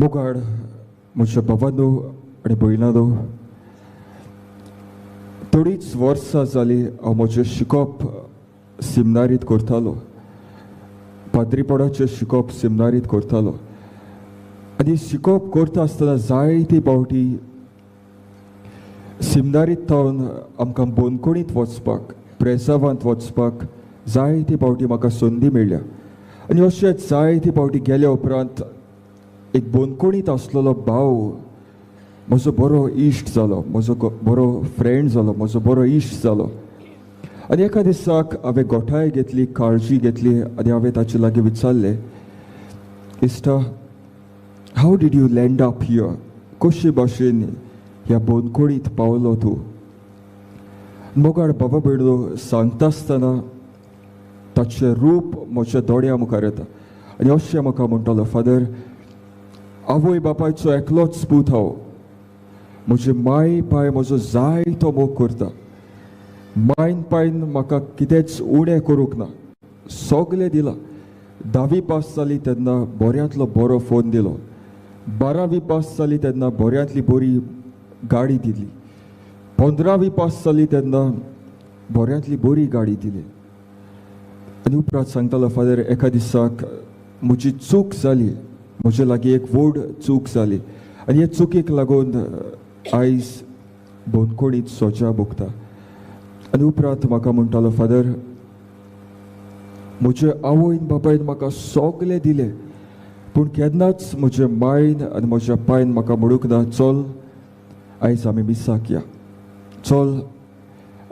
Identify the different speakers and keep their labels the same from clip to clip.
Speaker 1: मोगाळ म्हज्या बाबांनो आनी भयणांनो, थोडीच वर्सां जालीं हांव म्हजें शिकप सिमनारीत करतालो, पाद्रीपणाचें शिकप सिमनारीत करतालो. आनी शिकप करता आसतना जायते फावटी सिमनारीत थावन आमकां बंदखणींत वचपाक, प्रेसावांत वचपाक जायते फावटी म्हाका संदी मेळ्ळ्या. आनी अशें जायते फावटी गेल्या उपरांत एक बंदखणींत आसलेलो भाव म्हजो बरो इश्ट जालो, म्हजो बरो फ्रेंड जालो, म्हजो बरो इश्ट जालो. आनी एका दिसाक हांवें गोठाय घेतली, काळजी घेतली आनी हांवें ताचे लागीं विचारलें, इश्टा, how did you land up here? कशे भाशेन ह्या बंदखणींत पावलो तूं? मोगाळ बाबा भयणो, सांगता आसतना ताचें रूप म्हज्या दोळ्या मुखार येता आनी अशें म्हाका म्हणटालो, फादर, आवय बापायचो एकलोच पूत हांव. म्हजे माय पाय म्हजो जायतो मोग करता. मायन पायन म्हाका कितेंच उणें करूंक ना, सगलें दिलां. 10वी पास जाली तेन्ना बऱ्यांतलो बरो फोन दिलो, 12वी पास जाली तेन्ना बऱ्यांतली बरी गाडी दिली, 15वी पास जाली तेन्ना बऱ्यांतली बरी गाडी दिली. आनी उपरांत सांगतालो, फादर, एका दिसाक म्हजी चूक जाली, म्हजे लागीं एक व्हड चूक जाली आनी हे चुकीक लागून आयज बंदखणींत सजा भोगता. आनी उपरांत म्हाका म्हणटालो, फादर, म्हजे आवयन बापायन म्हाका सगलें दिलें, पूण केन्नाच म्हजे मायन आनी म्हज्या पायन म्हाका म्हणूंक ना, चल आयज आमी मिसाक या, चल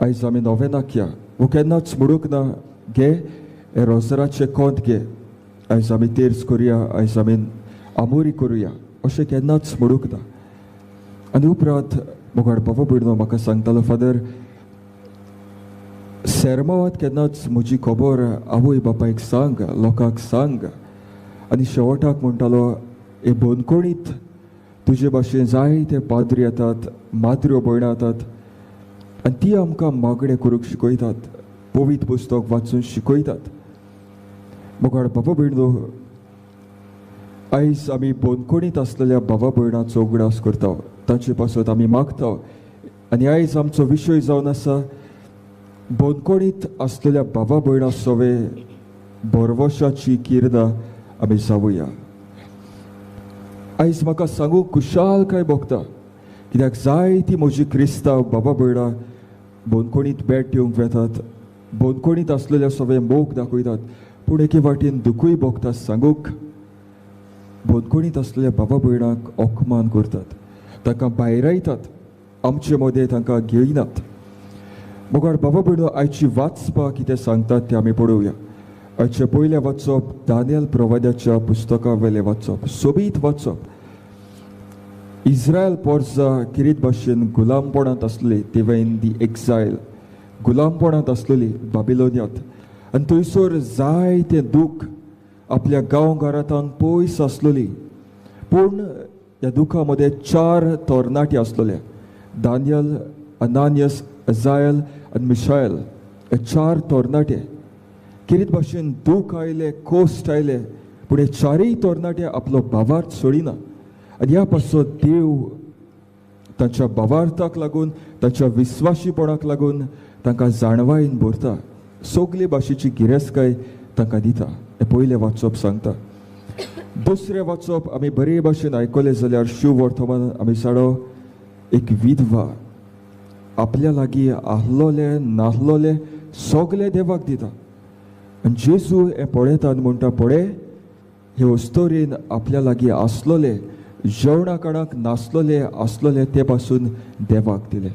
Speaker 1: आयज आमी नोवेनाक या. वो केन्नाच म्हणूंक ना, घे हे रोजराचें कोंत घे, आयज आमी तेर्स करुया, आयज आमी आमोरी करुया, अशें केन्नाच म्हणूंक ना. आनी उपरांत मोगाळ बाबा भयणो म्हाका सांगतालो, फादर, सेरमावात केन्नाच म्हजी खबर आवय बापायक सांग, लोकांक सांग. आनी शेवटाक म्हणटालो, हे बंदखणींत तुजे भाशेन जायते पाद्री येतात, माद्र्यो भयणां येतात आनी ती आमकां मागणें करूंक शिकयतात, पवित्र पुस्तक वाचून शिकयतात. मोगाळ बाबा भयणो, आयज आमी बंदखणींत आसलेल्या बाबा भयणाचो उगडास करता, तांचे पासत आमी मागता. आनी आयज आमचो विशय जावन आसा बंदखणींत आसलेल्या बाबा भयणां सवे भरवशाची किर्दां आमी जावया. आयज म्हाका सांगूंक खुशालकाय भोगता, कित्याक जायती म्हजी क्रिस्तांव बाबा भयणां बंदखणींत भेट दिवंक वेतात, बंदखणींत आसलेल्या सवे मोग दाखयतात, पूण एके वाटेन दुखूय भोगता सांगूंक बंदखणींत आसलेल्या बाबा भयणांक अपमान करतात, तांकां भायरायतात, आमचे मदें तांकां घेयनात. मोगाळ बाबा भयणो, आयची वाचपाक कितें सांगतात तें आमी पळोवया. आयचें पयलें वाचप दानियल प्रवाद्याच्या पुस्तका वयलें वाचप, सोबीत वाचप. इस्रायल पोरसा किरीत भाशेन गुलामपणांत आसले, they were in the exile, गुलामपणांत आसलेली बाबिलोनियांत. आनी थंयसर जायतें दूख, आपल्या गांव घरांत पयस आसलेली. पूण ह्या दुखा मदें 4 तरणाटे आसलेले, दानियल, अनानियस, अजायल आनी मिशायल. हे 4 तरणाटे किरीत भाशेन दूख आयले, कोश्ट आयले, पूण हे 4 तरणाटे आपलो भावार्थ सोडिना. आनी ह्या पासत देव तांच्या भावार्थाक लागून, तांच्या विस्वाशीपणाक लागून तांकां जाणवायेन भरता, सगले भाशेची गिरेस्तकाय तांकां दिता. हें पयलें वाचप सांगता. दुसरें वाचप आमी बरे भाशेन आयकलें जाल्यार शिव वर्तमान आमी साडो एक विधवा आपल्या लागीं आहलोले नाहलोले सगले देवाक दिता. आनी जेजू हें पळयता आनी म्हणटा, पळय हे अस्तोरेन आपल्या लागीं आसलोले जेवणा काणाक नासलोले आसलोले ते पासून देवाक दिले.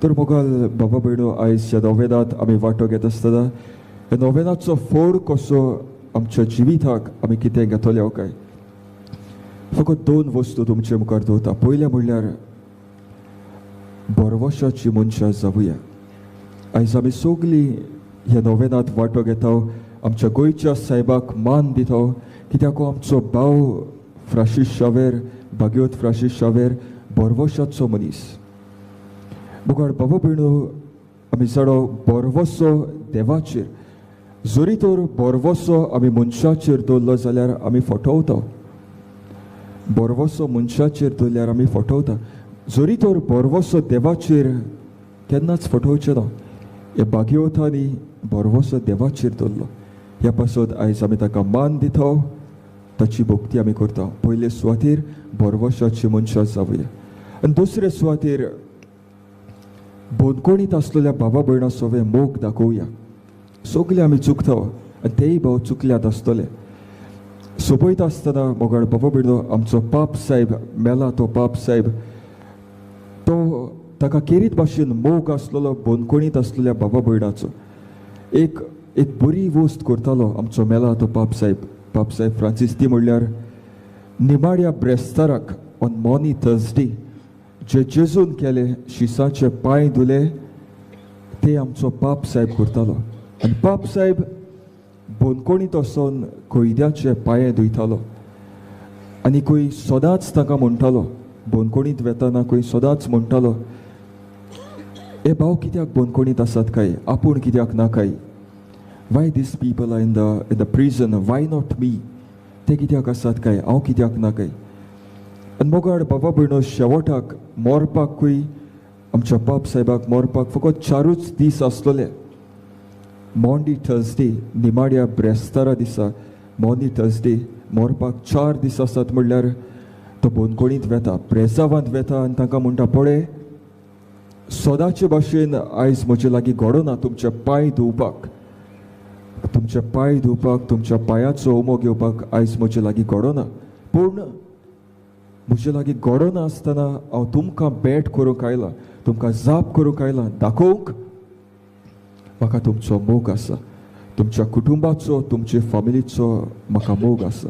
Speaker 1: तर मोगाल बाबा भयणो, आयज ह्या नोवेनांत आमी वांटो घेत आसतना ह्या नोवेनाचो फोड कसो आमच्या जिविताक आमी कितें घेतले काय, फकत 2 वस्तू तुमचे मुखार दवरता. पयलें म्हणल्यार भरवशाची मनशां जावया. आयज आमी सगळीं ह्या नोवेनांत वांटो घेता, आमच्या गोंयच्या सायबाक मान दिता, कित्याक आमचो भाव फ्रांसीस शावेर, भाग्योत फ्रांसीस शावेर भरवशाचो मनीस. मुखार बाबा भयणो, आमी चडो भरवसो देवाचेर, जरी तर भरवसो आमी मनशाचेर दवरलो जाल्यार आमी फटवता. भरवसो मनशाचेर दवरल्यार आमी फटवता, जरी तर भरवसो देवाचेर केन्नाच फटोवचें ना. ह्या भाग्यवतांनी भरवसो देवाचेर दवरलो. ह्या पासत आयज आमी ताका मान दिता, ताची भक्ती आमी करता. पयले सुवातेर भरवशाची मनशां जावया आनी दुसरे सुवातेर बंदखणींत आसलेल्या बाबा भयणा सोवे मोग दाखोवया. सगळे आमी चुकता आनी तेय भाव चुकल्यात आसतले. सोंपयता आसतना मोगाळ बाबा भयणो, आमचो पाप साहेब मेला तो पाप साहेब तो ताका केरीत भाशेन मोग आसलेलो बंदखणींत आसलेल्या बाबा भयणाचो. एक एक बरी वस्त करतालो आमचो मेला तो पाप साहेब, पाप साहेब फ्रांसीस. ती म्हणल्यार निमाड्या ब्रेस्ताराक ऑन मॉनी थर्सडे जे जेजून केले, शिसाचे पांय धुले, ते आमचो पाप साहेब करतालो. आनी पाप साहेब बंदखणींत वचोन कैद्याचे पांये धुयतालो आनी खंय सदांच ताका म्हणटालो, बंदखणींत वेतना खंय सदांच म्हणटालो, हे भाव कित्याक बंदखणींत आसात काय, आपूण कित्याक ना काय, why these people are in the prison, why not me, ते कित्याक आसात काय, हांव कित्याक ना काय. आनी मोगाळ बाबा भयणो, शेवटाक मरपाकूय आमच्या पाप साहेबाक मरपाक फकत 4 दीस आसलेले. मॉन्डी थर्सडे, निमाड्या ब्रेस्तारा दिसा मॉन्डी थर्सडे मरपाक 4 दीस आसात म्हणल्यार तो बंदखणींत वेता, प्रेसावांत वेता आनी तांकां म्हणटा, पळय सदांचे भाशेन आयज म्हजे लागीं घडना तुमचे पांय धुवपाक, तुमचे पांय धुवपाक, तुमच्या पांयाचो उमो घेवपाक आयज म्हजे लागीं घडना, पूण म्हजे लागीं घडना आसतना हांव तुमकां भेट करूंक आयलां, तुमकां जाप करूंक आयलां, दाखोवंक म्हाका तुमचो मोग आसा, तुमच्या कुटुंबाचो, तुमचे फामिलीचो म्हाका मोग आसा.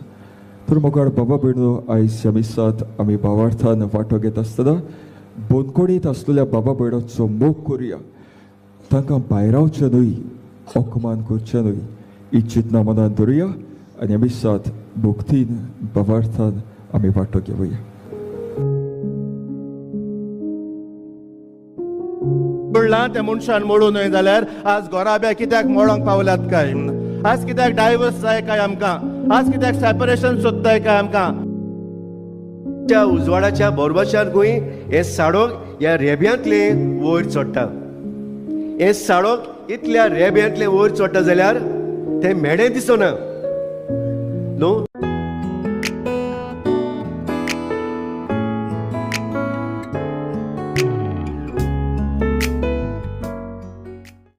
Speaker 1: तर मोगाळ बाबा भयणो, आयज ह्या मिसांत आमी भावार्थान वांटो घेता आसतना बंदखणींत आसलेल्या बाबा भयणाचो मोग करुया, तांकां भायरावचें न्हय, अपमान करचें न्हय, ही चिंतना मनान धरुया आनी ह्या मिसांत भक्तीन भावार्थान आमी वांटो घेवया.
Speaker 2: म्हणलां त्या मनशान मोडू न्हय जाल्यार आज घराब्या कित्याक मोडोंक पावल्यात काय, आज कित्याक डायवर्स जाय काय आमकां, आज कित्याक सेपरेशन सोदताय काय आमकां.
Speaker 3: त्या उजवाडाच्या बोरबाशान खंय हें साडोक ह्या रेब्यांतलें वयर चडटा, हें साडोक इतल्या रेब्यांतलें वयर चडटा जाल्यार तें मेडें दिसना न्हू.